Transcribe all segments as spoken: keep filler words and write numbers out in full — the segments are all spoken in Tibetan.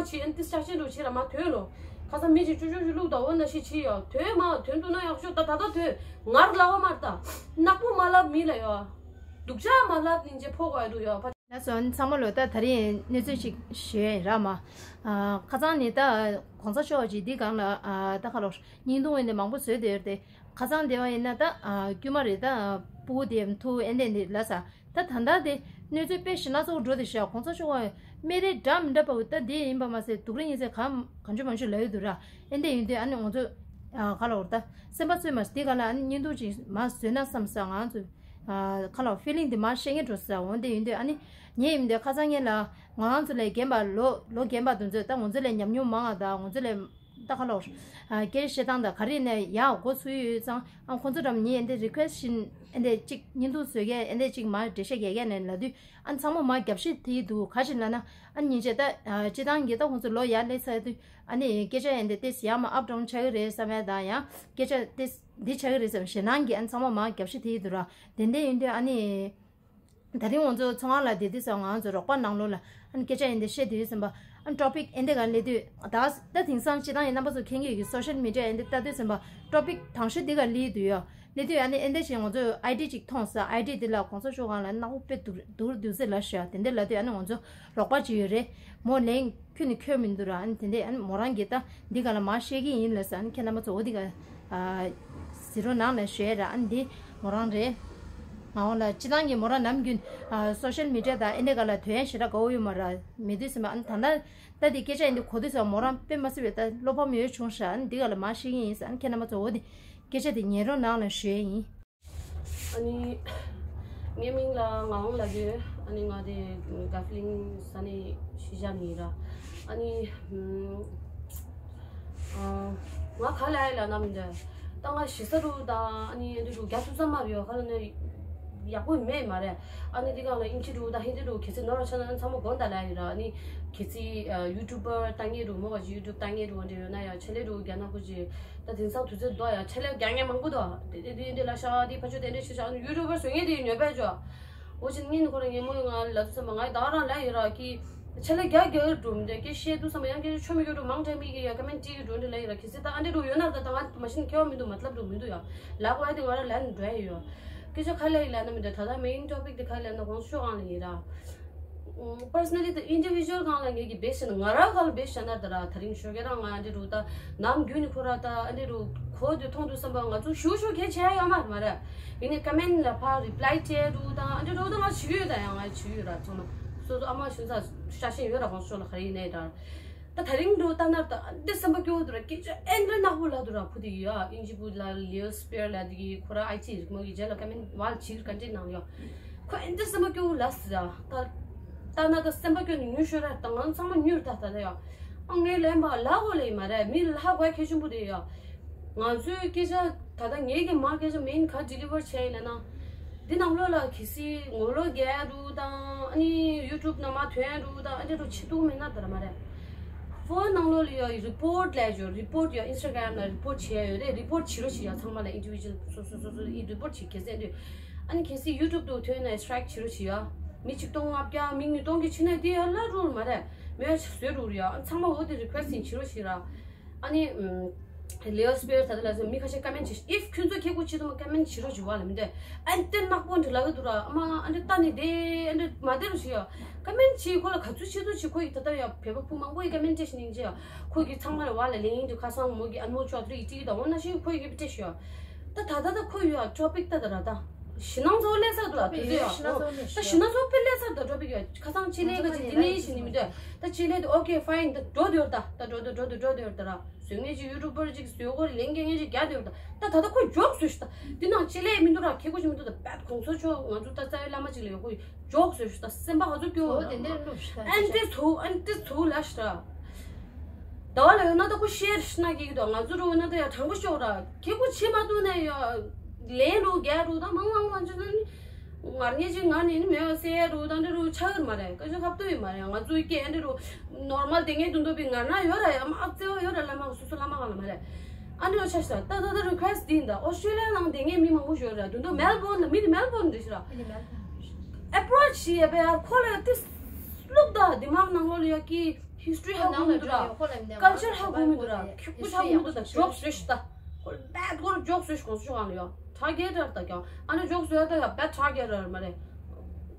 ཅི་ཨན་ཏི་སི་ཊྲག་ཤན་འགྲོ་ཆེ་ར་མ་ཐོན་ལོ། ཁ་སང་མི་ཅིག་ཅུ་ཅུ་ཅུ་བླུག་ད་འོ་ན་ཤི་ཆི་ཡོ་ཐོན་མ་ཐོན་ཐུབ་ན་ཡག་ཤོས་ད་ད་ད་ཐོན་ངར་ལ་འོ་མར་ད་ནག་པོ་མ་ལབ་མི་ལ་ཡོ་སྡུག་ཅག་མ་ལབ་ནིང་ཅེ་ཕོ་གོ་ཡ་འགྲོ་ཡོ་ཕ། ལ་སོ་ཚང་མ་ལོ་ད་ད་རིང་གནས་ཚུལ་ཅིག་ཞུ་ཡ་ཡིན་ར་མ། ཁ་སང་ནི་ད་གོང་ས་མཆོག་ཅིག་འདི་གང་ལ་ད་ཁ་ལོ་བརྙན་ཐུང་འོན་ཏེ་མང་པོ་བཟོས་དེ་ཡོད་དེ། ཁ་སང་དེ་བ་ཡིན་ན་ད་དཀྱུས་མ་རེད་ད་སྤུ་གུ་དེ་ཐུག་ཨེ་འདྲས་འདི་ལ་ས། ད་ད་ལྟ་དེ་གནས་ཚུལ་དཔེ་ཞེ་ན་ཚོགས་འགྲོ་དེ་ཤག་གོང་ས་མཆོག་ག་སྨན་རིན་འདྲ་མི་འདྲ་པ་བུ་ད་དེ་ཡིན་པ་མ་ཟད་སྡུག་རུས་ཡིན་ཚེ་གང་གང་བྱུང་མང་བྱུང་ལབ་ཡོད་འདུག་ར། ཨེ་འདྲས་ཡིན་དུས་ཨ་ནི་ང་ཚོ་ག་ལ་འོར་ད་སེམས་པ་ཚོས་མ་དེ་ག་ལ་ཨ་ནི་བརྙན་ཐུང་ཅིག་མ་བཟོས་ན་བསམ་ས་ང་ཚོ་ག་ལ་ཧྥི་ལིང་དེ་མ་ཤེས་ངེས་འགྲོ་ས་འོན་ཏེ་ཡིན་དུས་ཨ་ནི་ངས་ཡིན་དུས་ཁ་སང་ངས་ལ་ང་རང་ཚོ་ལས་རྒན་པ་ལོ་ལོ་རྒན་པ་དེ་ཚོས་ད་ང་ཚོ་ལས་ཉམས་མྱོང་མང་ང་ད་ང་ཚོ་ལས། ད་ཁ་ལོར། སྐད་ཆ་བཤད་སྟངས་དང་ག་རེ་ནས་ཡག་མགོ་ཚོས་ཡོད་ཙང་ཨ་ཁོང་ཚོ་འགྲམ་ཉིན་ཨེ་འདྲས་རི་ཁུ་ཨེ་སི་ཊི་བྱིན་ཨེ་འདྲས་གཅིག་བརྙན་ཐུང་བཟོ་གས་ཨེ་འདྲས་གཅིག་མ་འགྲེལ་བཤད་རྒྱག་གས་ནས་ལབ་དུས་ཨ་ཚང་མ་མ་རྒྱབ་བཤད་དེ་འདུག་ག་ཅིག་ལབ་ན་ཨ་ཉིན་བྱས་ད་སྤྱི་བཏང་གི་ད་ཁོང་ཚོ་ལོ་ཡར་སླེབས་ཚར་དུས་ཨ་ནི་སྐད་ཆ་ཨེ་འདྲས་ཏེ་ཡར་མར་ཨབ་ཌའུན་ཆགས་ཀྱི་རེད་བསམ་ཡ་དང་ཡང་སྐད་ཆ་ཏེ་འདི་ཆགས་ཀྱི་རེད་བསམ་ཞེད་སྣང་གི་ཨ་ཚང་མ་མ་རྒྱབ་བཤད་དེ་འདུག་ར། དེ་འདྲས་ཡིན་དུས་ཨ་ནི། ད་རིང་ང་ཚོ་ཚོང་ཁང་ལ་བསྡད་དུས་སུ་ང་ཚོ་རོགས་པ་ནང་ལོགས་ལ་ཨ་ནི་སྐད་ཆ་ཡིན་དེ་བཤད་དུས་ཙམ་པ་ཨ་ནི་ཊོ་པིག་ཨེ་འདི་ག་སླེབས་དུས་ད་ད་དེང་སང་སྤྱི་བཏང་ཡིན་རྣམ་པ་ཚོ་མཁྱེན་གྱི་ཡོད་ཀྱི་སོ་ཤལ་མི་ཌི་ཡ་ཨེ་འདི་ལྟ་དུས་ཙམ་པ་ཊོ་པིག་དང་ཤོས་འདི་ག་སླེབས་དུས་ཡོད་སླེབས་དུས་ཨ་ནི་ཨེ་འདི་བཞིན་ང་ཚོ་ཨའི་ཌི་ཅིག་མཐོང་ས་ཨའི་ཌི་འདི་ལ་གོང་ས་མཆོག་གང་ལ་ནག་པོ་དཔེ་སྡུག་སྡུག་སྡུག་ཟེར་ལ་ཤོད་དེ་འདི་ལ་དུས་ཨ་ནི་ང་ཚོ་རོགས་པ་ཅིག་ཡོད་རེད་མོ་ལན་ཁྱོད་ནི་ཁྱོད་མི་འདུག་ར་ཨ་ནི་དེ་འདི་ཨ་ནི་མོ་རང་གིས་ད་འདི་ག་ལ་མ་བཤད་ཀྱི་ཡིན་ལ་ཟེར་ཨ་ནི་ཁྱེད་རྣམ་པ་ཚོ་འོ་འདི་ག་ཟི་རོ་ནང་ལ་ཞུ་ཡས་ར་ཨ་ནི་འདི་མོ་རང་རེད། ང་འོང་ལ་སྤྱི་བཏང་གི་མོ་རང་ནམ་རྒྱུན་སོ་ཤལ་མི་ཌི་ཡ་དང་ཨེ་འདྲ་ག་ལ་དོན་ཞེ་དྲག་དགའ་བོ་ཡོད་མ་ར་མི་འདུག་ཟེར་མ་ཨ་ནི་ད་ལྟ་ད་འདི་སྐད་ཆ་ཡིན་འདི་གོ་དུས་སོ་མོ་རང་དཔེ་མ་སྲིད་པའི་ད་བློ་ཕམ་ཡོད་བྱུང་ཤག་ཨ་ནི་འདི་ག་ལ་མ་ཤེས་ཀྱི་ཡིན་ཟེར་ཨ་ནི་ཁྱེད་རྣམ་པ་ཚོ་འོ་འདི་སྐད་ཆ་དེ་ཉན་རོགས་གནང་ལ་ཞུ་ཡས་ཡིན། ཨ་ནི། ངའི་མིང་ལ་ངག་དབང་ལབ་ཀྱི་ཡོད། ཨ་ནི་ང་དེ་དགའ་ཕི་ལིང་ས་གནས་གཞིས་ཆགས་ནས་ཡིན་ར། ཨ་ནི། ཨ། ང་ག་ལ་ཡ་ལ་ནམ་འདི། ད་ང་གཞིས་ས་རུ་དང་ཨ་ནི་འདི་རུ་རྒྱ་ཐུབ་ས་མ་རེད་ཡོད་ག་ལ་ནི། ཡག་པོ་མེད་མ་རེད། ཨ་ནི་འདི་གང་ལ་ཨིན་ཇི་རུ་དང་ཧིན་དི་རུ་གལ་སྲིད་ནོར་བ་ཆ་ན་ཚང་མ་དགོངས་དག་ལ་ཡིན་ར་ཨ་ནི། གལ་སྲིད་ཡུ་ཊུབ་པར་ལྟ་མཁན་རུ་མོ་བ་ཅི་ཡུ་ཊུབ་ལྟ་མཁན་རུ་འདྲ་ཡོད་ན་ཡང་ཆེད་ལས་རུ་རྒྱ་ནག་པོ་ཅི། ད་དེང་སང་དུས་ཚོད་ལྡོག་ཡ་ཆེད་ལས་རྒྱག་མཁན་མང་པོ་འདུག་དེ་དེ་དེ་འདི་ལ་ཤ་དེ་ཕ་ཆོས་དེ་འདྲ་ཤ་ཤ་ཡུ་ཊུབ་པར་བཟོ་མཁན་དེ་ཉོས་པས་ཅོ། འོ་ཅི་ངས་ནི་ཁོ་རང་ངའི་མོ་ཡོད་ང་ལ་དུས་ཙམ་པ་ང་ད་རང་ལ་ཡོད་ར་ཀི། ཆེད་ལས་རྒྱག་རྒྱག་གི་འགྲོ་མི་འདུག་ཀི་ཤེས་དུས་ཙམ་པ་ཡང་ཀི་ཆོ་མི་རྒྱུ་འགྲོ་མང་དྲན་མི་གི་ཡ་ཀ་མེན་ཊི་གི་འགྲོ་འདི་ལ་ཡོད་ར་ཁི་སི་ད་ཨ་འདྲ་འགྲོ་ཡོད་ན་ད་ད་ང་མ་ཤིན་ཁེ་བ་མི་འདུག་མ་ཏ་ལབ་འགྲོ་མི་འདུག་ཡ་ལ་གོ་ཨ་དེ་ང་ར་ལ་ནི་འགྲོ་ཡ་ཡོད། སྐད་ཆ་ག་ལ་ཡི་ལ་ན་མི་འདུག་ད་ད་མེན་ཊོ་པིག་དེ་ག་ལ་ན་གོང་ཤོག་ཨང་ལ་ཡིན་ར། པར་སོ་ནལ་ལི་དང་ཨིན་ཌི་བི་ཇུ་ཨལ་སྒང་ལ་ངེད་ཀྱི་བེད་ཤ་ན་ང་རང་ག་ལ་བེད་ཤ་ན་ད་ར་ད་རིང་ཞོགས་ཀས་རང་ང་འདི་རུ་ད་ནམ་རྒྱུན་ནི་ཁོ་ར་ད་འདི་རུ་གོ་དུས་མཐོང་དུས་བསམ་པ་ང་ཚོ་ཞུ་ཞུ་གལ་ཆེ་ཡ་ཡོད་མ་རེད་མ་རེད། ཡིན་ནའི་ཀ་མེན་ལ་ཕར་རི་པ་ལའི་བྱས་རུ་དང་འདི་རུ་ད་ང་བྱེད་ཀྱི་ཡོད་ད་ཡང་ང་བྱེད་ཀྱི་ཡོད་ར་ཚང་མ་སོ་སོ་ཨ་མ་ཤུན་ས་ཤ་ཞེན་ཡོད་ར་གོང་ཤོག་ལ་ག་རེ་ཡིན་ནའི་ད། ད་ད་རིང་འགྲོ་ལྟ་ན་ད་འདི་སེམས་པ་སྐྱོ་བོ་འདུག་ར་སྐད་ཆ་ཨེ་འདྲ་ནག་པོ་ལ་འདུག་ར་ཁུ་དེ་ཡ་ཨིན་ཇི་བུ་ལ་ལིའོ་སི་པེར་ལ་དེ་གི་ཁོ་ར་ཨའི་ཅི་རིག་མོ་གི་རྗེས་ལ་ཀ་མེན་ཝལ་ཅིག་ཀན་ཊེན་ནང་ཡོད། ཁོ་ཨེ་འདྲ་སེམས་པ་སྐྱོ་བོ་ལ་སི་ར་ད་ལྟ་ན་ད་སེམས་པ་སྐྱོ་ནས་ཉུལ་ཤོར་ར་ད་ང་ཚང་མ་ཉུལ་ད་ད་ད་ཡ་ཨ་ངའི་ལན་པ་ལ་གོ་ལེ་མ་རེད་མི་ལ་ཧ་གོ་ཡ་གལ་ཆེན་པོ་རེད་ཡ། ང་ཚོའི་སྐད་ཆ་ད་ལྟ་ངེད་ཀྱི་མ་སྐད་ཆ་མིན་ག་ཌི་ལི་ཝར་བྱས་ཡིན་ན་ན། འདི་ནང་ལོགས་ལ་གལ་སྲིད་ངོ་ལོག་རྒྱག་འདུག་དང་ཨ་ནི་ཡུ་ཊུབ་ནང་མ་ཐོན་འདུག་དང་ཨ་འདྲ་འདྲ་བྱེད་ཐུབ་མེད་ན་ད་ར་མ་རེད། ཕོན་ནང་ལོགས་ལ་ཡོད་རི་པོར་ཊི་ལས་ཡོད་རི་པོར་ཊི་ཡོད་ཨིན་སི་ཊ་གྷ་རམ་ལ་རི་པོར་ཊི་བྱས་ཡོད་རེད་རི་པོར་ཊི་བྱེད་རོགས་བྱེད་ཡ་ཚང་མ་ལ་ཨིན་ཌི་བི་ཇུ་ཨལ་སོ་སོ་སོ་སོ་ཨི་རི་པོར་ཊི་བྱེད་གལ་སྲིད་འདུག་ཨ་ནི་གལ་སྲིད་ཡུ་ཊུབ་དུ་ཐོན་ན་སི་ཊ་རའིཀ་བྱེད་རོགས་བྱེད་ཡ། མི་གཅིག་སྟོང་ལྔ་བརྒྱ་མི་ཉིས་སྟོང་གི་ཕྱི་ནས་དེ་ཡ་ལ་རུར་མ་རེད་མེད་ཡ་བཟོས་རུ་རེད་ཡ་ཨ་ཚང་མ་འོ་དེ་རི་ཁུ་ཨེ་སི་ཊི་ཡིན་བྱེད་རོགས་བྱེད་ར། ཨ་ནི། ལེའོ་སི་པེར་ད་ལྟ་ལ་སོ་མི་ཁ་ཤས་ཀ་མེན་ཊི་བྱེད། if ཁྱོད་ཚོ་ཁེ་གུ་ཆེ་དུ་མ་ཀ་མེན་ཊི་བྱེད་རོགས་བྱེད་བ་ལ་མི་འདོད། ཨ་ནི་དེ་ནག་པོ་འདྲི་ལ་གི་འདུག་ར་ཨ་མ་ཨ་འདྲི་ལྟ་ནི་དེ་ཨ་འདྲི་མ་དེ་རུ་བྱེད་ཡ། ཀ་མེན་ཊི་བྱེད་ཁོ་ལ་ག་ཚོད་ཆེ་དུ་བྱེད་ཁོ་ཡི་ད་ལྟ་ཡ་བོད་པ་ཕུ་མང་པོ་ཡི་ཀ་མེན་ཊི་བྱེད་ནིང་བྱེད་ཡ། ཁོ་གི་ཚང་མ་ལ་བ་ལ་ལེན་ཡིན་དུ་ཁ་སང་མོ་གི་ཨ་མོ་ཅོ་ཐུ་ཡི་ཏི་ད་འོ་ན་ཤི་ཁོ་ཡི་གི་བི་ཏེ་ཤི་ཡ། ད་ད་ད་ད་ཁོ་ཡོ་ཡ་ཊོ་པིག་ད་ད་ར་ད། ཞི་སྣང་ཚོ་ལས་ས་འདུག་ཨ་དེ་ཚོ་ཡ། ཞི་སྣང་ཚོ་ད་ཞི་སྣང་ཚོ་དཔེ་ལས་ས་འདུག་ཊོ་པིག་ཡ་ཁ་སང་ཆེ་ལས་ག་ཅིག་དེ་ནས་ཤི་ནི་མི་འདོད། ད་ཆེ་ལས་དེ་ཨོ་ཀེ་ཕ་ཡིན་ད་འགྲོ་དེ་ཡོད་ད་ད་འགྲོ་དེ་འགྲོ་དེ་འགྲོ་དེ་ཡོད་ད་ར། བཟོས་ངེས་ཀྱི་ཡུ་ཊུབ་པར་ཅིག་བཟོས་སྐོར་ལེན་མཁན་ངེས་ཅིག་རྒྱ་དེ་ཡོད་ད་ད་ད་ད་ཁོ་འཇོག་བཟོས་ཤི་ད། འདི་ནང་ཅི་ལས་མི་འདུག་ར་ཁེ་ཁོ་ཅིག་མི་འདུག་ད་བད་གོང་ཚོ་ཆོ་ང་ཚོ་ད་རྩ་བའི་བླ་མ་ཅིག་ལ་ཡོད་ཁོ་འཇོག་བཟོས་ཤི་ད་སེམས་པ་ང་ཚོ་སྐྱོ་འོ་དེ་འདྲ་ལུགས་ཤི་ད་ཨན་ཏེ་ཚོ་ཨན་ཏེ་ཚོ་ལ་ཤི་ད། ད་བ་ལ་ཡོད་ན་ད་ཁོ་ཤེར་ཤི་ན་གི་གི་ད་ང་ཚོ་རུ་ཡོད་ན་ད་ཡ་དྲང་པོ་ཤོག་ར་ཁེ་ཁོ་ཆེ་མ་འདུག་ན་ཡ་ལན་རུ་རྒྱ་རུ་ད་མང་མང་མང་ཅོ་ན་ནི། ངར་ངེས་ཅིག་ང་ནི་ནི་མེད་སེ་རུ་དང་འདི་རུ་ཆགས་ཡོད་མ་རེད། ཀ་ཅོ་ཁབ་ཏུ་ཡོད་མ་རེད། ང་ཚོའི་སྐད་འདི་རུ་ནོར་མལ་དེ་ངས་དུན་དུ་བི་ངར་ན་ཡོད་ར་ཡ་མ་ཨབ་ཙེ་བ་ཡོད་ར་ལ་མ་སུ་སུ་ལ་མ་གང་ལ་མ་རེད། ཨ་ནི་རུ་ཆ་ཤ་ད་ད་ད་རི་ཁུ་ཨེ་སི་འདི་འདའ་ཨོ་སི་ཊྲེ་ལི་ཡ་ནང་དེ་ངས་མི་མང་པོ་ཞོད་ར་དུན་དུ་མེལ་བོན་ལ་མི་དེ་མེལ་བོན་འདི་ཤི་ར་ཨེ་པྲོ་ཆི་ཡ་བེ་ཡ་ཁོ་ལ་ཏི་ལུག་ད་དི་མག་ནང་ལོ་ལ་ཡ་ཀི། ཧིས་ཊོ་རི་ཧ་གོ་མི་འདུག་ར། ཀལ་ཅར་ཧ་གོ་མི་འདུག་ར། ཁྱུག་པོ་ཧ་གོ་མི་འདུག་ད་ཇོག་བཟོས་ཤིག་ད། ཁོ་རྦད་ཁོ་ར་ཇོག་བཟོས་ཤིག་གོང་ས་མཆོག་གང་ལ་ཡོད། ད་གེ་ཏར་ད་ཀྱང་ཨ་ནི་ཇོག་བཟོས་ད་ཡ་བད་ད་གེ་ཏར་མ་རེད།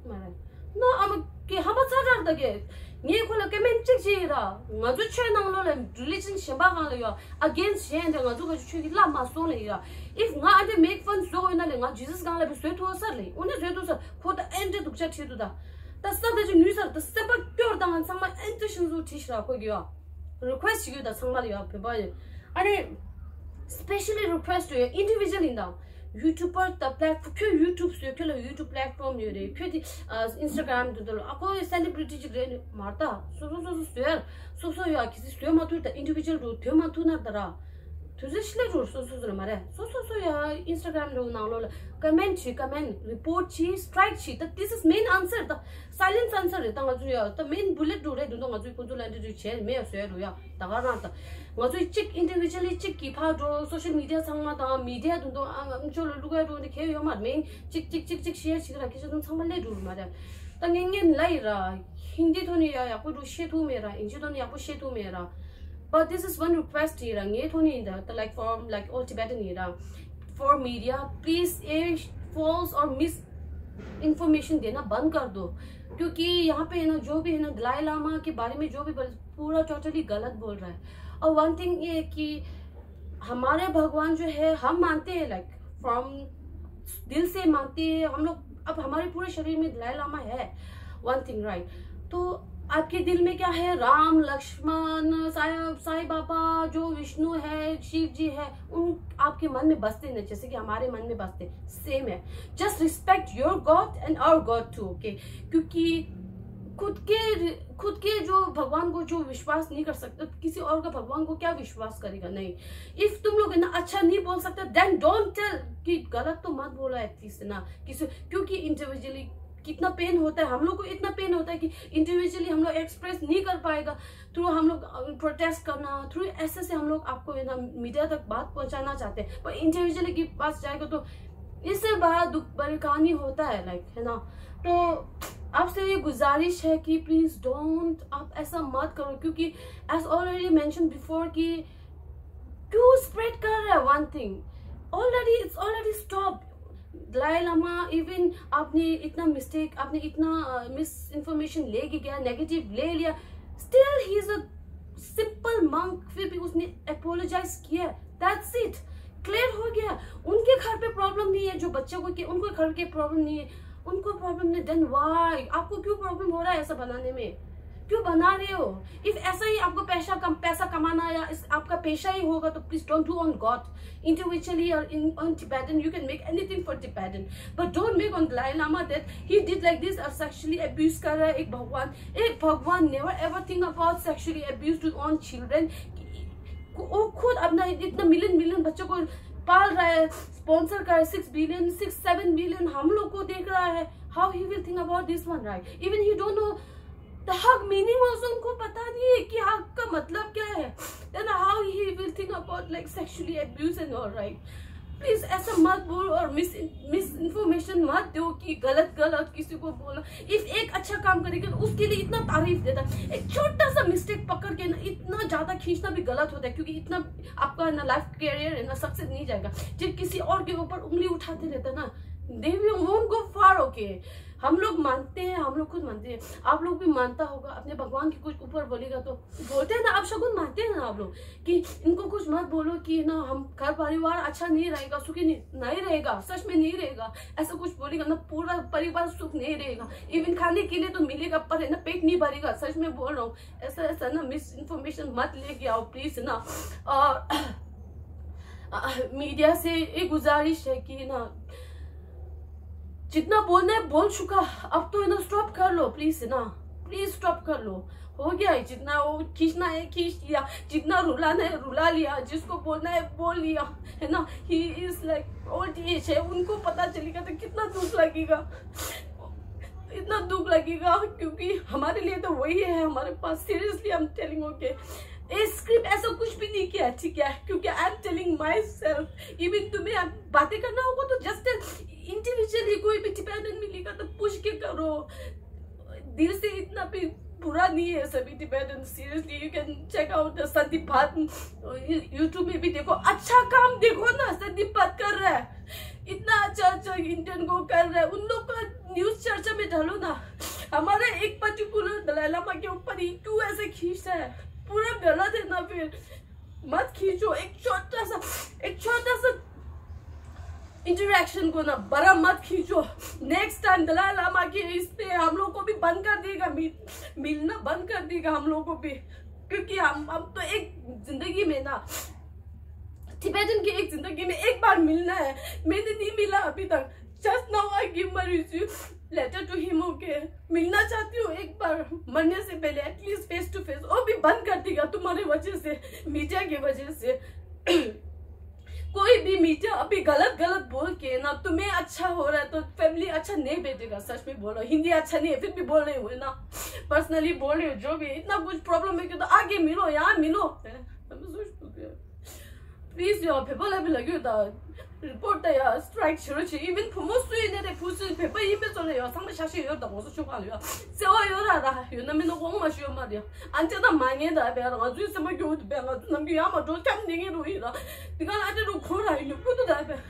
མ་རེད། ནོ་ཨ་མ་གི་ཧམ་པ་ཚ་དྲག་ད་གེ། ངས་ཁོ་ལ་ཀོ་མེན་ཊི་གཅིག་བྱས་ཡིན་ར། ང་ཚོ་ཆོས་ནང་ལོགས་ལ་རི་ལི་ཇན་གཞན་པ་གང་ལ་ཡོད། ཨ་གེན་སི་ཊི་གཞན་དེ་ང་ཚོ་ག་ཆོས་ཀྱི་བླ་མ་སོང་ལ་ཡིན་ར། ཨིཕ་ང་ཨ་འདྲ་མེག་ཕན་བཟོ་འོས་ན་ལས་ང་ཇི་སཱས་གང་ལ་བི་བཟོས་ཐུབ་ས་ལས་འོ་ནི་བཟོས་ཐུབ་ས་ཁོ་ད་ཨེ་འདྲ་སྡུག་ཅག་ཁྲིད་འདུག་ད། ད་ས་ད་ཅི་ནུས་སར་ད་སེམས་པ་སྐྱོར་དང་ཚང་མ་ཨེ་འདྲ་ཤིན་ཟུ་ཁྲིད་ཤི་ར་ཁོ་གི་ཡོད། རི་ཁུ་ཨེ་སི་ཊི་ཞིག་ཡོད་ད་ཚང་མ་ལ་ཡོད་བོད་པ་ཡོད། ཨ་ནི་སི་པེ་ཤ་ལི་རི་ཁུ་ཨེ་སི་ཊི་ཡོད་ཨིན་ཌི་བི་ཇུ་ཨལ་ཡིན་དང་། ཡུ་ཊུབ་པར་ད་པི་ལེཊ་ཁྱོད་ཡུ་ཊུབ་བཟོས་ཁྱོད་ལ་ཡུ་ཊུབ་པི་ལེཊ་ཕོམ་ཡོད་རེད་ཁྱོད་དེ་ཨིན་སི་ཊ་གྷ་རམ་དུ་དུ་ལ་ཨ་ཁོ་སེ་ལི་བི་རི་ཊི་ཅིག་རེད་མ་ད་སོ་སོ་སོ་སོ་བཟོས་སོ་སོ་ཡོད་ཁྱི་སི་བཟོས་མ་ཐུབ་ད་ཨིན་ཌི་བི་ཇུ་ཨལ་རུ་དོན་མ་ཐུབ་ན་ད་ར་དུ་ཟེ་ཤི་ལེ་རུ་སོ་སོ་སོ་ལ་མ་རེད་སོ་སོ་སོ་ཡོད་ཨིན་སི་ཊ་གྷ་རམ་རུ་ནང་ལོགས་ལ་ཀོ་མེན་ཊི་བྱེད་ཀོ་མེན་ཊི་རི་པོར་ཊི་བྱེད་སི་ཊི་རའིཀ་བྱེད་ད་this is main answer ད་སའི་ལེན་སི་ཨན་སར་རེད་ད་ང་ཚོ་ཡོད་ད་མེན་བུ་ལེཊ་རུ་རེད་དུ་ད་ང་ཚོའི་ཁོང་ཚོ་ལ་འདྲི་འདྲི་བྱས་མེད་ཡ་བཟོས་རུ་ཡ། ད་ག་རང་ད། ང་ཚོས་གཅིག་ཨིན་ཌི་བི་ཇུ་ཨལ་ལི་གཅིག་གིས་ཕར་འགྲོ་སོ་ཤལ་མི་ཌི་ཡ་ཚང་མ་དང་མི་ཌི་ཡ་དུ་དུ་ཨ་ང་ཚོ་ལ་བླུག་ཡ་འགྲོ་འདི་གལ་ཡོད་མ་རེད་མིན་གཅིག་གཅིག་གཅིག་གཅིག་ཤེར་བྱེད་ར་ཁྱེད་ཚོ་ཚང་མ་སླེབས་འགྲོ་མ་རེད། ད་ངས་ངས་ལ་ཡི་ར་ཧིན་དི་ཐོག་ནས་ཡ་ཡག་པོ་འགྲོ་ཤེས་ཐུབ་མེད་ར་ཨིན་ཇི་ཐོག་ནས་ཡག་པོ་ཤེས་ཐུབ་མེད་ར། But this is one request ཡི་ར་ངའི་ཐོག་ནས་ཡིན་ད་ད་like from like all Tibetan ཡི་ར for media please air false or misinformation देना बंद कर दो। क्योंकि यहाँ पे है ना जो भी है ना दलाई लामा के बारे में जो भी बोल पूरा टोटली गलत बोल रहा है। और वन थिंग ये है कि हमारे भगवान जो है हम मानते हैं लाइक फ्रॉम दिल से मानते हैं हम लोग। अब हमारे पूरे शरीर में दलाई लामा है। One thing right. तो आपके दिल में क्या है राम लक्ष्मण साई साई बाबा जो विष्णु है शिव जी है उन आपके मन में बसते नहीं जैसे कि हमारे मन में बसते सेम है। Just respect your God and our God too, okay? क्योंकि खुद के खुद के जो भगवान को जो विश्वास नहीं कर सकते किसी और का भगवान को क्या विश्वास करेगा? नहीं। इफ तुम लोग है ना अच्छा नहीं बोल सकते देन डोंट टेल कि गलत तो मत बोलो एटलीस्ट ना किसी क्योंकि इंडिविजुअली कितना पेन होता है हम लोग को इतना पेन होता है कि इंडिविजुअली हम लोग एक्सप्रेस नहीं कर पाएगा। थ्रू हम लोग प्रोटेस्ट करना थ्रू ऐसे से हम लोग आपको है ना मीडिया तक बात पहुंचाना चाहते हैं पर इंडिविजुअल के पास जाएगा तो इससे बड़ा दुख बड़ी कहानी होता है लाइक है ना। तो आपसे ये गुजारिश है कि प्लीज डोंट आप ऐसा मत करो क्योंकि as already mentioned before कि क्यों स्प्रेड कर रहा है one thing? Already it's already stop। Dalai Lama even आपने इतना मिस्टेक आपने इतना मिस इंफॉर्मेशन लेके गया नेगेटिव ले लिया। Still he is a simple monk फिर भी उसने अपोलोजाइज किया। That's it. क्लियर हो गया। उनके घर पे प्रॉब्लम नहीं है जो बच्चों को कि उनको घर के प्रॉब्लम नहीं है। उनको प्रॉब्लम नहीं देन वाई आपको क्यों प्रॉब्लम हो रहा है ऐसा बनाने में? क्यों बना रहे हो? इफ ऐसा ही आपको पैसा कम पैसा कमाना या इस आपका पेशा ही होगा तो please don't do on God individually or in on Tibetan you can make anything for Tibetan but don't make on Dalai Lama that he did like this और सेक्सुअली अब्यूज कर रहा है एक भगवान। एक भगवान never ever think about sexually abuse on children। वो खुद अपना इतना मिलियन मिलियन बच्चों को पाल रहा है स्पॉन्सर कर रहा है six billion six seven billion हम लोग को देख रहा है। How he will think about this one right even he don't know the hug meaning also उनको पता नहीं है कि हग का मतलब क्या है। Then how he will think about like sexually abuse and all right। Please ऐसा मत बोलो और मिस मिस इन्फॉर्मेशन मत दो कि गलत गलत किसी को बोलो। इफ एक अच्छा काम करेगा उसके लिए इतना तारीफ देता है एक छोटा सा मिस्टेक पकड़ के ना इतना ज्यादा खींचना भी गलत होता है क्योंकि इतना आपका ना लाइफ कैरियर है ना सक्सेस नहीं जाएगा। जब किसी और के ऊपर उंगली उठाते रहता ना they will won't go far okay। हम लोग मानते हैं हम लोग खुद मानते हैं। आप लोग भी मानता होगा अपने भगवान के कुछ ऊपर बोलेगा तो बोलते हैं ना अपशगुन मानते हैं ना आप लोग कि इनको कुछ मत बोलो कि ना हम घर परिवार अच्छा नहीं रहेगा सुखी नहीं, नहीं रहेगा सच में नहीं रहेगा। ऐसा कुछ बोलेगा ना पूरा परिवार सुख नहीं रहेगा। इवन खाने के लिए तो मिलेगा पर है ना पेट नहीं भरेगा सच में बोल रहा हूँ। ऐसा ऐसा ना मिस इन्फॉर्मेशन मत लेके आओ प्लीज ना। और मीडिया से एक गुजारिश है कि ना जितना बोलना है बोल चुका। अब तो है ना स्टॉप कर लो प्लीज ना। प्लीज स्टॉप कर लो। हो गया है जितना वो खींचना है खींच लिया। जितना रुलाना है रुला लिया जिसको बोलना है बोल लिया। है ना he is like old age है उनको पता चलेगा तो कितना दुख लगेगा। इतना दुख लगेगा क्योंकि हमारे लिए तो वही है हमारे पास सीरियसली हम टेलिंग ओके। ये स्क्रिप्ट ऐसा कुछ भी नहीं किया ठीक है क्योंकि I am telling my self even तुम्हें बातें करना होगा तो जस्ट इंडिविजुअली कोई भी डिपेंडेंट मिलेगा तो पूछ के करो। दिल से इतना भी बुरा नहीं है सभी Tibetan, seriously you can check out the Sandeep Bhat. YouTube में भी देखो, अच्छा काम देखो ना, संदीप भाट कर रहा है। इतना अच्छा अच्छा इंडियन को कर रहा है, उन लोग का न्यूज़ चर्चा में डालो ना। हमारा एक पर्टिकुलर दलाई लामा के ऊपर ही क्यों ऐसे खींचता है? पूरा गलत है ना फिर। मत खींचो, एक छोटा सा, एक छोटा सा इंटरेक्शन को ना बड़ा मत खींचो। नेक्स्ट टाइम दलाई लामा के इस पे हम लोग को भी बंद कर देगा, मिल, मिलना बंद कर देगा हम लोग को भी। क्योंकि हम हम तो एक जिंदगी में ना, टिबेटन की एक जिंदगी में एक बार मिलना है। मैंने नहीं मिला अभी तक। Just now I give my resume letter to him, okay? मिलना चाहती हूँ एक बार, मरने से पहले, एटलीस्ट फेस टू फेस। वो भी बंद कर देगा तुम्हारे वजह से, मीडिया की वजह से। कोई भी मीडिया अभी गलत गलत बोल के ना, तुम्हें अच्छा हो रहा है तो फैमिली अच्छा नहीं भेजेगा। सच में बोलो, हिंदी अच्छा नहीं है फिर भी बोल रही हूँ ना, पर्सनली बोल रही हूँ। जो भी इतना कुछ प्रॉब्लम है कि तो आगे मिलो, यहाँ मिलो। प्लिज यो, བོད་པ་ལ་བི་ལ་ཡོད་ད། རི་པོར་ད་ཡ་སི་ཊི་རའིག་བྱེད་རོགས་བྱེད། ཨི་ཝན་བུ་མོ་སུ་ཡིན་ནའི་རེད། བུ་སུ་བོད་པ་ཡིན་པའི་ཚོ་ལ་ཡ་ཚང་མ་ཤ་ཤེད་ཡོད་ད། ང་ཚོ་ཆོས་ཁ་ལ་ཡ་བརྩེ་བ་ཡོད་ར་ར་ཡོད་ན་མིན་ན་དབང་མ་ཤོད་མ་རེད། ཨ་ཅེ་ད་མ་ངན་ད་བས་ང་ཚོའི་སེམས་པ་སྐྱོ་བོ་དུ་བས། ང་ཚོ་ནམ་རྒྱུན་ཡ་མ་འགྲོ་འཁྱམ་ནི་ངན་རུ་ཡིན་ར། དེ་ག་ལ་ཨ་ཏི་རུ་ཁོ་ར་ཡིན་ནུ་ཀུ་ཏུ་ད་བས།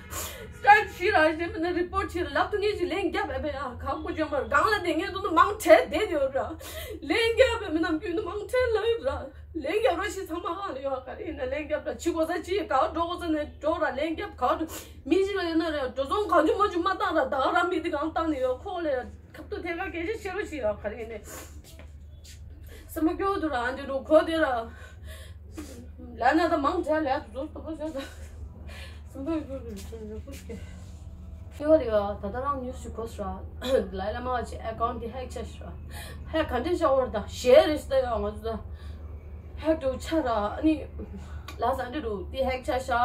སི་ཊི་རའིག་བྱེད་ར་ཞེས་མིན་ན་རི་པོར་བྱེད་ར་ལབ་ཏུ་ངེས་ཀྱི་ལན་རྒྱབ་བས་བས། ཡ་ག་ཀུ་ཅོ་མར་གང་ལ་དེ་ངས་དུ་ནུ་མང་ཁྲལ་བསྡད་ཡོད་ར། ལན་རྒྱབ་བས་མིན་ནམ་རྒྱུན་དུ་མང་ཁྲལ་ལ་ཡོད་ར། ལན་རྒྱབ་རོགས་ཞེས་ཚང་མ་ཧ་ལ་ཡོད། ག་རེ་ཡིན་ན་ལན་རྒྱབ་ར། ཕྱི་གོ་ས་ཕྱི་ག་བ་འགྲོ་གོ་ས་ནས་འགྲོ་ར། ལན་རྒྱབ་ག་བ་འགྲོ། མི་ཞིག་ལ་ཡོད་ན་རེད། འགྲོ་སོང་གང་བྱུང་མ་བྱུང་མ་བཏང་ར། ད་ག་རང་མི་དེ་གང་བཏང་ནས་ཡོད། ཁོག་ལས་ཁབ་ཏུ་ཐད་ཀ་སྐད་ཆ་བཤད་རོགས་ཞེས་ཡོད། ག་རེ་ཡིན་ནས་སེམས་པ་སྐྱོ་བོ་འདུག་ར། ཨ་འདི་འགྲོ་གོ་དེ་ར། ལ་ན་ད་མང་དྲགས་ལས་དུ་ཟོར་ཏོ་པོ་བྱ་ད། སེམས་པ་སྐྱོ་བོ་འདུག་ར། ཤི་བ་རེད་ཡ། ད་ལྟ་རང་ཉུས་སུ་གོ་སོང་ར། ལའི་ལ་མ་བ་ཆེ་ཨེ་ཀའུན་ཊི་འདི་ཧེག་ཆགས་སོང་ར། ཧེག་ག་འདྲས་བྱ་བར་ད་ཞེ་རེ་ཞིག་ད་ཡ་ང་ཚོ་ད། ཧེག་འགྲོ་ཆ་ར། ཨ་ནི་ལ་ས་འདྲི་རུ་འདི་ཧེག་ཆགས་ཤག་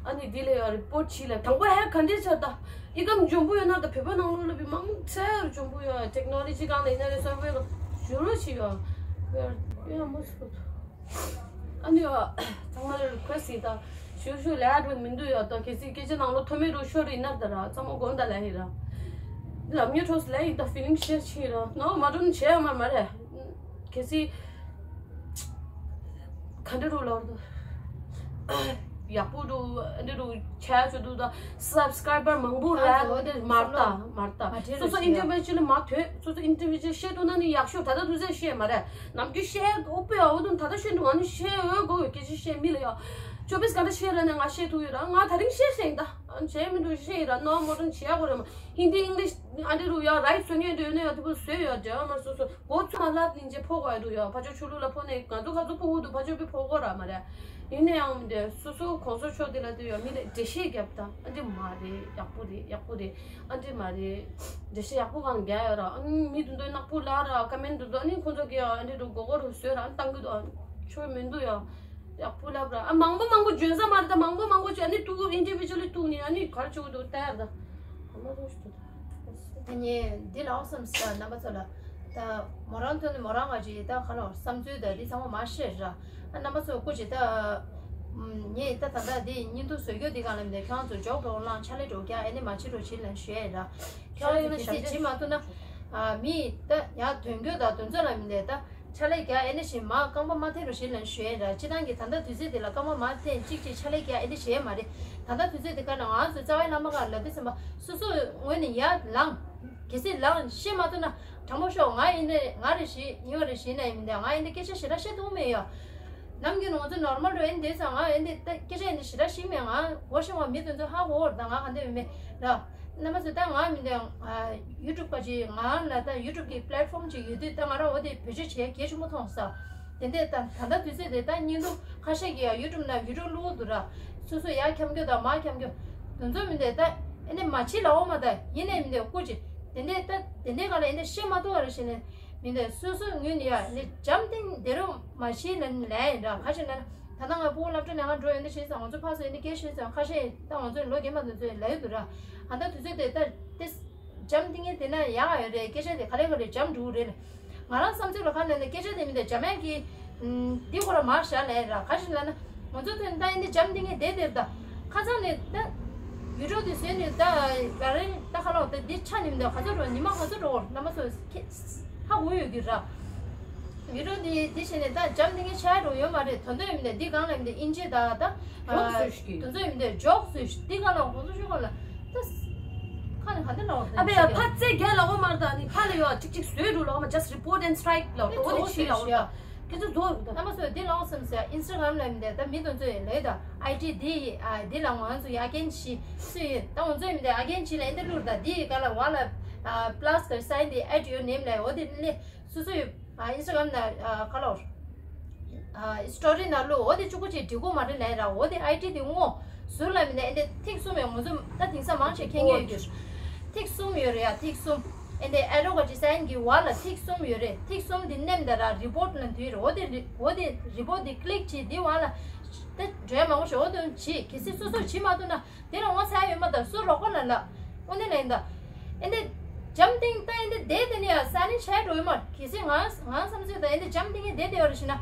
ཨ་ནི་འདི་ལ་ཡ་རི་པོར་ཊི་བྱིས་ལ་དང་པོ་ཧེག་ག་འདྲས་ཆགས་ད། ཡི་གམ་འཇོན་པོ་ཡོད་ན་ད་བོད་པ་ནང་ལོགས་ལ་བི་མང་ཆེ་རུ་འཇོན་པོ་ཡོད། ཊེག་ནོ་ལོ་ཇི་སྒང་ལ་ཡིན་ན་རེ་སོ་ཝེར་ཞུ་རོགས་བྱེད་ཡོད། ཡོད་མོ་སོ། ཨ་ནི་ཚང་མ་ལ་རི་ཁུ་ཝེ་སི་ཊི་ཡིན་ད། ཞུ་ཞུ་ལས་འགྲོ་མི་འདུག་ཡ། ད་གལ་སྲིད་སྐད་ཆ་ནང་ལོགས་མཐོ་དམན་རུ་ཤོར་ཡིན་ན་ད་ར་ཚང་མ་དགོངས་དག་ལ་ཡིན་ར། ལམ་ཉེ་འཕྲོ་སི་ལ་ཡིན་ད་ཕི་ལིང་ཤེར་ཕྱིན་ར་ནོ་མ་འགྲོ་ནི་བྱས་ཡོད་མ་མ་རེད། གལ་སྲིད་ག་འདྲ་རུ་ལོར་དུ་ཡག་པོ་འདུག་འདི་རུ་ཆ་ཆུ་འདུག་ད། སབ་སི་ཀ་རའི་བར་མང་པོ་ར་འོ་དེ་མར་ལྟ་མར་ལྟ། སོ་སོ་ཨིན་ཌི་བི་ཇུ་ཨལ་མ་ཐོས། སོ་སོ་ཨིན་ཌི་བི་ཇུ་ཨལ་བཤད་ཐུབ་ན་ནི་ཡག་ཤོས། ད་ལྟ་དུས་ཚོད་བཤད་མ་རེད། ནམ་རྒྱུན་བཤད་འོ་པེ་འོ་དུ་ད་ལྟ་བཤད་འདུག་ང་ནི་བཤད་འོས་དགོས་སྐད་ཆ་བཤད་མི་ལ་ཡ། ཅོ་པིས་ག་འདྲ་བཤད་ར་ནས་ང་བཤད་ཐུབ་ཡོད་ར། ང་ད་རིང་བཤད་ཤེས་ད། བྱས་མི་འདུག་བཤད་ཡིན་ར་ནོ་མོ་ཏོན་བྱེད་ཡག་གོ་ར་མ། ཧིན་དི་ཨིང་ལིཤ་ཨ་འདྲ་རུ་ཡ་རའིཊ་བཟོ་མཁན་འདྲ་ཡོད་ན་ཡ་དེ་པོ་བཟོས་ཡོད་རྒྱ་མ་སོ་སོ། གོ་ཚུ་མ་ལབ་ནིན་ཅེ་ཕོ་གོ་ཡ་རུ་ཡ། ཕ་ཆོ་ཆུ་ལུ་ལ་ཕོ་ནས་ང་ཚོ་ཁ་ཚུ་ཕོ་གོ་འདུག་ཕ་ཆོ་པི་ཕོ་གོ་ར་མ་རེད། ཡིན་ན་ཡང་མི་འདྲ་སོ་སོ་གོང་ས་མཆོག་དེ་ལ་དེ་ཡ་མི་ལ་འགྲེལ་བཤད་རྒྱབ་ད། ཨ་འདི་མ་རེད། ཡག་པོ་རེད། ཡག་པོ་རེད། ཨ་འདི་མ་རེད། འགྲེལ་བཤད་ཡག་པོ་གང་རྒྱག་ཡོད་ར། ཨ་ནི་མི་དུ་འདོད་ནག་པོ་ལ་ར་ཀ་མེན་དུ་འདོད་ཨ་ནི་ཁོང་ཚོ་གི་ཨ་འདི་རུ་གོ་གོ་རུ་བཟོས་ར་ཨ་ནི་བཏང་གི་འདུག་ཨ་ཆོ་མི་འདུག་ཡ། ཡག་པོ་ལབ་ར། ཨ་མང་པོ་མང་པོ་འཇོན་ས་མ་རེད་ད། མང་པོ་མང་པོ་ཅིག་ཨ་ནི་ཏུ་ཨིན་ཌི་བི་ཇུ་ལི་ཏུ་ནི་ཨ་ནི་གར་ཆོ་འདུག་ལྟ་ཡ་ར་ད། ཨ་མ་རོ་ཞུ་ད། ཨ་ནི་འདི་ལ་ཨོ་སམ་སི་རྣམ་པ་ཚོ་ལ། ད་མོ་རང་ཐོན་ནི་མོ་རང་ང་ཅི་ད་ཁ་ལོ་བསམ་ཚུལ་ད་འདི་ཚང་མ་མ་བཤད་ར། ཨ་རྣམ་པ་ཚོ་སྐུ་ཅི་ད། ངས་ད་ད་ད་འདི་བརྙན་ཐུང་བཟོ་རྒྱུ་འདི་གང་ལ་མི་འདུག་ཁྱེད་རང་ཚོ་འཇོག་འགྲོ་ལང་ཆ་ལེ་འགྲོ་རྒྱ་ཨ་ནི་མ་བྱེད་རོགས་བྱེད་ལན་ཞུ་ཡ་ར། ཁྱེད་རང་ཚོ་གལ་སྲིད་བྱེད་མ་ཐུབ་ན། ཨ་མི་ད་ཡ་དོན་གྱོད་ད་དོན་ཚོད་ལ་མི་འདུག་ད། ཕྱག་ལས་རྒྱག་ཨེ་ནི་བཞིན་མ་རྐང་པ་མ་འཐེན་རོགས་ཞེས་ལན་ཞུ་ཡས་ར། སྤྱི་བཏང་གི་ད་ལྟ་དུས་ཚོད་འདི་ལ་རྐང་པ་མ་འཐེན་གཅིག་གཅིག་ཕྱག་ལས་རྒྱག་ཨེ་ནི་བྱས་མ་རེད། ད་ལྟ་དུས་ཚོད་འདི་ག་ན་ང་ཚོ་རྩ་བའི་བླ་མ་ག་ལ་དུས་ཙམ་པ་སོ་སོ་ངོས་ནས་ཡར་ལངས། གལ་སྲིད་ལངས་ཤེས་མ་ཐུབ་ན་དྲང་པོ་ཤོག་ང་ཡིན་ནས་ང་རེ་ཞིག་ཉི་མ་རེ་ཞིག་ན་ཡིན་མི་འདུག་ང་ཡིན་ནས་སྐད་ཆ་ཞེ་དྲག་བཤད་ཐུབ་མེད་ཡ། ནམ་རྒྱུན་ང་ཚོ་ནོར་མལ་རུ་ཡིན་དུས་ཙང་ང་ཡིན་ནས་ད་སྐད་ཆ་ཡིན་ནས་ཞེ་དྲག་ཤེས་མེད། ང་འོ་ཤེས་བ་མི་དེ་ཚོ་ཧ་གོ་བར་ད་ང་ག་འདོད་མེད་ར། རྣམ་པ་ཚོ་ད་ང་མི་འདོད་ཡུ་ཊུབ་པ་ཅིག་ང་ལ་ད་ཡུ་ཊུབ་ཀྱི་པི་ལེ་ཊི་ཕོམ་ཅིག་ཡོད་དུས་ད་ང་རང་འོ་དེ་བེད་སྤྱོད་བྱེད་གལ་ཆེན་པོ་མཐོང་ས། དེ་འདྲས་ད་ད་ལྟ་དུས་ཚོད་དེ་ད་བརྙན་ཐུང་ཁ་ཤས་ཀྱིས་ཡང་ཡུ་ཊུབ་ནང་བི་ཌིའོ་བླུགས་འདུག་ར། སོ་སོ་ཡར་འཁྱམ་རྒྱུ་དང་མར་འཁྱམ་རྒྱུ་དེ་ཚོ་མི་འདོད་ད་ཨེ་ནས་མ་བྱེད་ལ་འོ་མ་ད་ཡིན་ནས་མི་འདོད་སྐུ་ཅིག་དེ་འདྲས་ད་དེ་འདྲས་ག་ལ་ཨེ་ནས་ཤེས་མ་ཐུབ་པ་རེ་བྱས་ནས་མི་འདོད་སོ་སོ་ངོས་ནས་ཡ་ཨེ་ནས་འཇམ་ཐིང་དེ་རུ་མ་བྱེད་ལ་ལས་ཡིན་ར། ག་ཞིག་ན། ད་ལྟ་ང་ཕྲུ་གུ་སློབ་གྲྭ་ནས་ང་འགྲོ་ཡོང་དུས་ཤེས་སོང་། ང་ཚོ་ཕར་ཚུར་ཡིན་ནི་སྐད་ཤེས་སོང་། ཁ་ཤས་ད་ང་ཚོ་ལོ་རྒན་པ་དེ་ཚོས་ལབ་ཡོད་འདུག་ར། ཨ་ད་དུས་ཚོད་དེ་ད་ཏེ་འཇམ་ཐིང་ངེ་དེ་ན་ཡག་ཡོད་རེད། སྐད་ཆ་དེ་ག་ལེ་ག་ལེ་འཇམ་འགྲོ་གི་རེད། ང་རང་བསམ་ཚུལ་ལ་ཁ་ནས་ནི་སྐད་ཆ་དེ་མི་དེ་འཇམ་ཡག་གི་འདི་ཁོ་ར་མར་བཞག་ལས་ར། ག་ཞིག་ལ་ན་ང་ཚོ་དོན་ད་ཡིན་ནི་འཇམ་ཐིང་ངེ་དེ་དེར་ད་ཁ་སང་ནས་ད་ཡུ་ཊུབ་དེ་བཟོས་ནས་ད་ག་རེ་ད་ཁ་ལོ་ད་འདི་ཆ་ནི་མི་དེ་ག་ཚོད་འགྲོ་ཉི་མ་ག་ཚོད་འགྲོ་གོ་རྣམ་པ་ཚོ་ཧ་གོ་ཡོད་ཀྱི་ར། ཡུ་ཊུབ་འདི་འདི་བྱས་ནས་ད་འཇམ་ཐིང་ངེ་ཆགས་འགྲོ་ཡོད་མ་རེད། དོན་དོན་ཡིན་ནས་འདི་གང་ལ་ཡིན་ནས་དབྱིན་ཇི་ད་ད་ཇོག་བཟོས་ཤིག་དོན་དོན་ཡིན་ནས་ཇོག་བཟོས་ཤིག་འདི་གང་ལ་ཁོང་ཚོ་ཤོད་ག་ལ་ད་ཁ་ནས་ག་འདི་ལ་འོ་ཨ་བེ་ཡ་ཕ་ཙེ་རྒྱ་ལ་འོ་མར་ད་ནི་ཕ་ལ་ཡོ་ཅིག་ཅིག་བཟོས་འགྲོ་ལ་འོ་མ་just report and strike ལ་འོ་དེ་ཆི་ལ་འོ་ད། ཁྱེད་ཚོ་རྫོགས་རུ་དང་། རྣམ་པ་ཚོས་འདི་ལོངས་སམ་ཟེར་ཨིན་སི་ཊ་གྷ་རམ་ལ་མི་འདས་ད་མི་དེ་ཚོས་ལས་ད་ཨའི་ཌི་འདི་ཡི་ཨ་འདི་ལ་ང་ཚོ་ཡ་རྒན་ཞིག་སུ་ཡིན་ད་ང་ཚོས་མི་འདས་ཨ་རྒན་ཞིག་ལ་ཨེ་འདི་བླུགས་ད་འདི་ཡི་ག་ལ་བ་ལ་plus the sign the at your name ལས་འོ་དེ་ལས་སུ་སུ་ཡོད་ཨིན་སི་ཊ་གྷ་རམ་ན་ཁ་ལོར་སི་ཊོ་རི་ན་བླུགས་འོ་དེ་གཅིག་པོ་ཅིག་འབྲི་དགོས་མ་རེད་ལས་ར་འོ་དེ་ཨའི་ཌི་དེ་སྔོ་ཟུར་ལ་མི་འདས་ཨེ་འདི་ཐིག་གསུམ་ཡོད་ང་ཚོ་ད་དེང་སང་མང་ཆེ་མཁྱེན་གྱི་ཡོད་རྒྱུ་ཐིག་གསུམ་ཡོད་རེད་ཡ་ཐིག་གསུམ། ཨེ་འདི་ཨེ་རོ་ག་ཌི་ཛའིན་གི་བར་ལ་ཐིག་གསུམ་ཡོད་རེད། ཐིག་གསུམ་འདི་མནན་ད་ར་རི་པོར་ཊི་ལ་འདུས་རེད། འོ་དེ་རི་འོ་དེ་རི་པོར་ཊི་འདི་ཀི་ལིག་བྱེད་འདི་བར་ལ་ད་འགྲོས་མང་པོ་ཞིག་འོ་དོན་བྱེད་གལ་སྲིད་སོ་སོས་བྱེད་མ་ཐུབ་ན་དེ་ལ་ངོ་ཚ་ཡ་ཡོད་མ་ད་སུ་རོགས་པ་ལ་ལ་འོ་ནི་ལ་ཡིན་ད། ཨེ་འདི་འཇམ་ཐིང་ད་ཨེ་འདི་བསྡད་དེ་ནི་ཡ་ས་ནི་བྱས་འགྲོ་ཡོད་མ་གལ་སྲིད་ང་ང་བསམ་ཚོད་ད་ཨེ་འདི་འཇམ་ཐིང་ངེ་བསྡད་དེ་ཡོད་རེད་ཞེ་ན།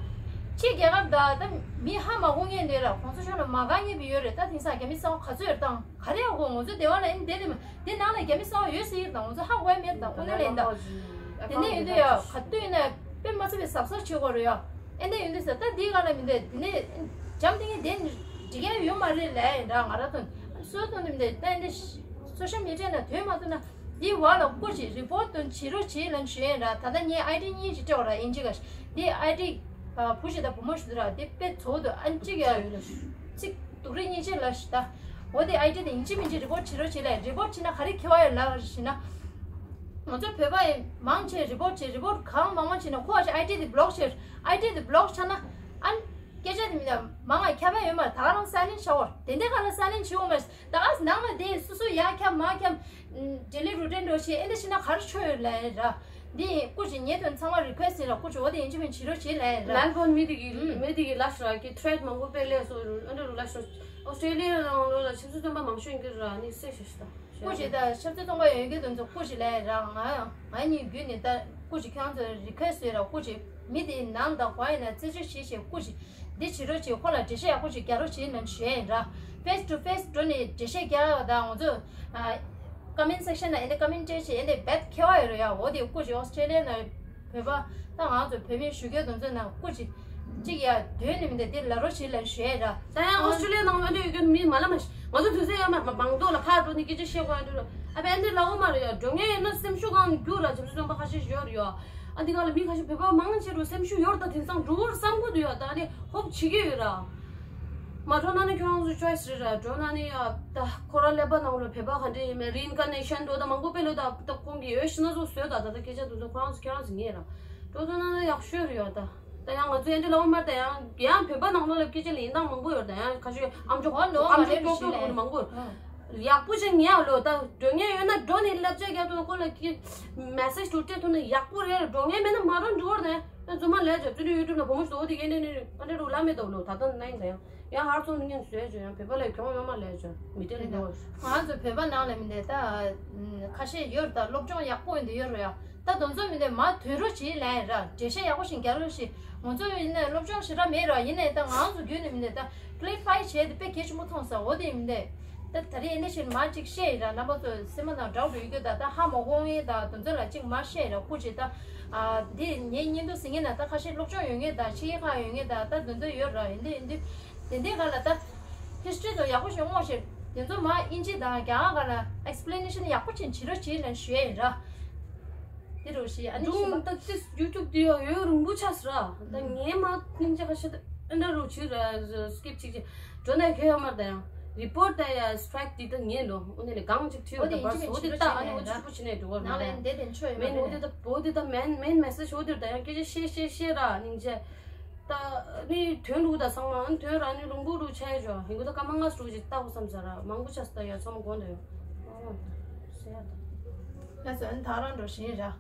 ཕྱི་རྒྱལ་ཁབ་ད་ད་མི་ཧ་མ་གོ་ངེས་འདོད་ལ་ཁོང་ཚོ་ཤོར་ལ་མ་དགའ་ངེས་པ་ཡོད་རེད། ད་དེང་སང་རྒྱ་མི་གསང་བ་ག་ཚོད་ཡོད་བཏང་ག་རེ་ཡ་གོ་ང་ཚོ་སྡེ་བ་ལ་ཨེ་འདི་བསྡད་དེ་མ། དེ་ནང་ལ་རྒྱ་མི་གསང་བ་ཡོད་ཟེར་གྱི་རེད་ད་ང་ཚོ་ཧ་གོ་ཡ་མེད་ད་དངོས་གནས་ལ་ཡིན་ད། དེ་ནས་ཡིན་དུས་ཡ་ག་དུས་ཡིན་ན་དཔེ་མ་ཚ་བའི་གཟབ་གཟབ་བྱེད་དགོས་རེད་ཡ། ཨེ་འདི་ཡིན་དུས་ཟེར་ད་འདིའི་སྒང་ལ་མི་འདུག་དེ་ནས་འཇམ་ཐིང་ངེ་དེ་འགྲིག་ཡ་ཡོད་མ་རེད་ལས་ཡིན་ད་ང་ར་ཐོན་སོའི་ཐོན་ནས་མི་འདུག་ད་ཨེ་འདི་སོ་ཤལ་མི་ཌི་ཡ་ནང་ཐོན་མ་ཐུབ་ན་འདིའི་བར་ལ་སྐུ་མཁྱེན་རི་པོར་ཊི་དོན་བྱེད་རོགས་བྱེད་ལབ་ཞུ་ཡ་ཡིན་ད། ད་ལྟ་ངས་ཨའི་ཌི་གཉིས་ཅིག་སྤྲད་པ་ར་ཨིན་ཇི་ག་འདི་ཨའི་ཌི་བུ་ཞིག་དང་བུ་མོ་ཞིག་འདུག་ར་དེ་དཔེ་ཚོགས་འདུག་ཨ་གཅིག་ཡ་ཡོད་ལ་ཞུ་གཅིག་སྡུག་རུས་སྙིང་རྗེ་ལ་ཞུ་ད། འོ་དེ་ཨའི་ཌི་དེ་ཡིན་གཅིག་མིན་གཅིག་རི་པོར་ཊི་བྱེད་རོགས་བྱེད་ལ་རི་པོར་ཊི་བྱེད་ན་ག་རེ་ཁེ་བ་ཡོད་ལ་ཞུ་ན། ང་ཚོ་བོད་པ་ཡི་མང་ཆེ་རི་པོར་ཊི་བྱེད་རི་པོར་ཊི་གང་མང་མང་བྱེད་ན་ཁོ་ཨ་ཅེ་ཨའི་ཌི་དེ་བི་ལོག་བྱེད་ཨའི་ཌི་དེ་བི་ལོག་ཆགས་ན་ཨ་སྐད་ཆ་དེ་མི་ལ་མང་ང་ཁྱབ་པ་ཡོད་མ་རེད། ད་ག་རང་སའི་ལེན་ཊི་བྱ་བར་དེ་འདྲའི་ག་ལ་སའི་ལེན་ཊི་བྱེད་འོང་མ་རེད། ད་ཨ་ནང་ལ་དེ་སོ་སོ་ཡ་ཁྱབ་མ་ཁྱབ་ཌི་ལི་རུ་ཊིན་འགྲོ་བྱེད་ཨེ་འདྲ་བྱེད་ན་ག་རེ་ཆོད་ཡོད་ལ་ར། འདི་སྐུ་མཁྱེན་ངའི་དོན་ཚང་མ་རི་ཁུ་ཨེ་སི་ཊི་ཡིན་ལ་སྐུ་མཁྱེན་འོ་དེ་ཡིན་གཅིག་མིན་གཅིག་བྱེད་རོགས་བྱེད་ལ་ར། མེལ་བོན་མི་དེ་གི་ཨུམ་མི་དེ་གི་ལ་ཤོ་ར་གི་ཐི་རེ་ཊི་མང་པོ་སྤེལ་ལས་སོ་ཨ་འདྲ་རུ་ལ་ཤོ་ཨོ་སི་ཀྲེ་ལི་ཡ་ནང་ལོ་ལ་ཆབ་སྲིད་བཙོན་པ་མང་ཤོས་ཡིན་གི་ར་ནི་སེ་ཤ་ཤ་ད། སྐུ་མཁྱེན་ད་ཆབ་སྲིད་བཙོན་པ་ཡོད་གི་དོན་ཚོ་སྐུ་མཁྱེན་ལ་ར་ང་ང་གཉིས་བརྒྱུད་ནས་ད་སྐུ་མཁྱེན་ཁྱེད་རང་ཚོ་རི་ཁུ་ཨེ་སི་ཊི་ཡོད་ར་སྐུ་མཁྱེན་མི་དེ་ནང་དང་ག་ཡིན་ན་རྩད་གཅོད་བྱེད་བྱེད་སྐུ་མཁྱེན་འདི་བྱེད་རོགས་བྱེད་ཁོ་ལ་འགྲེལ་བཤད་ཡག་པོ་ཞིག་རྒྱག་རོགས་བྱེད་ལབ་ཞུ་ཡ་ཡིན་ར། ཕེ་སི་ཊུ་ཕེ་སི་འགྲོ་ནས་འགྲེལ་བཤད་རྒྱག་ཡ་ད་ང་ཚོ་ཀོ་མེན་ཊི་སེག་ཤན་ལ་ཨེ་འདྲ་ཀོ་མེན་ཊི་བྱེད་ཨེ་འདྲ་རྦད་ཁྱད་པར་ཡོད་རེད་ཡ། འོ་དེ་སྐུ་མཁྱེན་ཨོ་སི་ཀྲེ་ལི་ཡ་ནང་བོད་པ་ད་ང་ཚོ་བོད་མི་བཞུགས་སྒར་དེ་ཚོ་ནང་སྐུ་མཁྱེན་གཅིག་ཡ་དོན་ནི་མི་འདུག་དེ་ལབ་རོགས་བྱེད་ལབ་ཞུ་ཡ་ར། ད་ཡང་ཨོ་སི་ཀྲེ་ལི་ཡ་ནང་ཨེ་འདྲ་ཡོད་མཁན་མི་མ་ལ་མ་ཤི་ང་ཚོ་དུས་ཚོད་ཡ་མ་མ་མང་དོ་ལ་ཕར་འགྲོ་ནས་སྐད་ཆ་བཤད་དགོས་ཡ་འདུག་ལ་ཨ་བས་ཨེ་འདྲ་ལབ་འོ་མ་རེད་ཡ། འགྲོ་མཁན་ཡོད་ན་སེམས་ཤུགས་གང་འགྱུར་ར། ཆབ་སྲིད་བཙོན་པ་ཁ་ཤས་ཤིག་ཡོད་རེད་ཡ། ཨ་འདི་ག་ལ་མི་ཁ་ཤས་བོད་པ་མང་ཆེ་རུ་སེམས་ཤུགས་ཡོད་རེད། ད་དེང་སང་འགྲོ་བར་བསམ་གི་འདུག་ཡ། ད་ནི་ཧོབ་བྱེད་ཀྱི་ཡོད་ར། མ་འགྲོ་ན་ནི་ཁྱོད་རང་ཚོ་ཅོའི་སི་རེད་ར། འགྲོ་ན་ནི་ཡ་ད་ཁོ་རང་ཀླད་པ་ནང་ལ་བོད་པ་ག་འདྲ་ཡིན་མིན་རི་ཨིན་ཀར་ནེ་ཤན་འགྲོ་ད་མང་པོ་དཔེ་ལོ་ད་ད་ཁོང་གི་ཡོད་ཤི་ན་ཚོ་བཟོས་ད་ད་ད་སྐད་ཆ་དེ་ཚོ་ཁོ་རང་ཚོ་ཁྱེད་རང་ཚོ་ངེས་ར། འགྲོ་ཐུབ་ན་ནི་ཡག་ཤོས་རེད་ཡ། ད་ད་ཡང་ང་ཚོ་ཡན་དུ་ལ་འོ་མ་ད་ཡང་ཡང་བོད་པ་ནང་ལོགས་ལ་སྐད་ཆ་ལ་ཡིན་སྟངས་མང་པོ་ཡོད་རེད། ད་ཡང་ཁ་ཤས་ཨམ་ཅོག་ཨོ་ནོ་ཨམ་ཅོག་ཀྱོག་ཀྱོག་ལོག་ནི་མང་པོ་ཡོད། ཡག་པོ་ཅིག་ཉལ་ལོ། ད་འགྲོ་མཁན་ཡོད་ན་འགྲོ་ནས་བསླབ་བྱ་རྒྱག་ཐུབ་ན་ཁོ་ལ་ཀི་མེ་སེ་ཇི་དུ་སྤྲད་ཐུབ་ན་ཡག་པོ་རེད། འགྲོ་མཁན་མེད་ན་མ་འགྲོ་འགྲོ་བར་ད་ཡང་རྫུན་མ་ལས་བྱ་ཙུ་ལི་ཡུ་ཊུབ་ལ་བུ་མོ་ཞིག་འོ་དེ་གས་ནས་ནས་ཨ་འདྲ་རུ་ལ་མེད་དོ་ལོ། ད་ལྟ་ན་ཡིན་ད་ཡང་ཡང་ཧར་ཚོང་ངན་བཟོས་བྱ་ཡང་བོད་པ་ལ་གྱོང་ཡོད་མ་ལས་བྱ་མི་དེ་ལས་འགྲོ་བར། ང་ཚོ་བོད་པ་ནང་ལ་མི་འདས་ད་ཁ་ཤས་ཡོད་ད་སློབ་སྦྱོང་ཡག་པོ་ཡིན་དུ་ཡོད་རོ་ཡ། ད་དོན་ཚོད་མི་འདོད་མ་དོན་རོ་བྱེད་ལན་ར་འགྲེལ་བཤད་ཡག་པོ་ཞིག་རྒྱག་རོགས་ཞེས། ང་ཚོ་ཡིན་ནའི་སློབ་སྦྱོང་ཞེ་དྲག་མེད་ར། ཡིན་ནའི་ད་ང་ཚོ་རྒྱུན་ནས་མི་འདོད་ད་ཀླེ་རི་ཕའི་བྱས་ཏེ་དཔེ་གལ་ཆེན་པོ་མཐོང་ས་འོ་དེ་མི་འདོད་ད། ད་རེས་ཨེ་འདྲ་ཞིག་མ་གཅིག་བཤད་ཡིན་ར། རྣམ་པ་ཚོ་སེམས་པ་ནང་དགྲ་འགྲོ་ཡོད་རྒྱུ་ད་ད་ཧ་མ་གོ་ངེས་ད་དོན་ཚོད་ལ་གཅིག་མ་བཤད་ཡིན་ར། སྐུ་མཁྱེན་ད་འདི་ངའི་བརྙན་ཐུང་གཟིགས་མཁན་ན་ད་ཁ་ཤས་སློབ་སྦྱོང་ཡོད་ངེས་ད་ཕྱི་རྒྱལ་ཁག་ཡོད་ངེས་ད་ད་དོན་ཚོད་ཡོད་ར། ཡིན་དུས་ཡིན་དུས་དེ་འདྲའི་ག་ལ་ད་ཧི་སི་ཊོ་རི་དང་ཡག་པོ་ཞིག་སྔོག་ཞིག་དེ་ཚོ་མ་ཨིན་ཇི་དང་རྒྱ་གར་ག་ལ་ཨེག་སི་པི་ལེ་ནེ་ཤན་ཡག་པོ་ཅིག་བྱེད་རོགས་བྱེད་ལབ་ཞུ་ཡ་ཡིན་ར། དེ་རུ་ཞིག་ཨ་ནི་ཞིག་ད་ཏིས་ཡུ་ཊུབ་དེ་ཡང་ཡོད་རིང་པོ་ཆགས་སོ་ར། ད་ངས་མ་སྙིང་རྗེ་ཁ་ཤས་ད་ཨེ་འདྲ་རུ་བྱེད་ར་སི་ཀིབ་ཅིག་ཅིག་འགྲོ་ནས་ཁེ་ཡོད་མར་ད་ཡང་རི་པོར་ཊི་ད་ཡ་སི་ཊི་རའིཀ་དེ་ད་ངས་ལོ་འོ་ནས་ལས་གང་ཅིག་བྲིས་ཡོད་ད་བར་སོ་དེ་ད་ཨ་ནི་འོ་ཅིག་པོ་བྱེད་ནས་འགྲོ་བར་མ་ད་ཡང་མེན་འོ་དེ་ད་འོ་དེ་ད་མེན་མེན་མེ་སེ་ཇི་འོ་དེ་ད་ཡང་སྐད་ཆ་བཤད་བཤད་བཤད་ར་སྙིང་རྗེ། ད་ནི་དོན་ལུགས་དང་ཚང་མ་དོན་རང་ནི་ལུང་པོ་རུ་ཆ་ཡ་ཇོ་ཧིན་གུ་ད་ཀ་མ་ང་སུ་ཅིག་ལྟ་བུ་བསམ་ས་ར་མང་པོ་ཆ་ས་ད་ཡ་ཚང་མ་དགོངས་ད་ཡོད། ཨོ་ཟེར་ཡ་ད། ལ་སོན་ད་རང་འགྲོ་བཞིན་ར།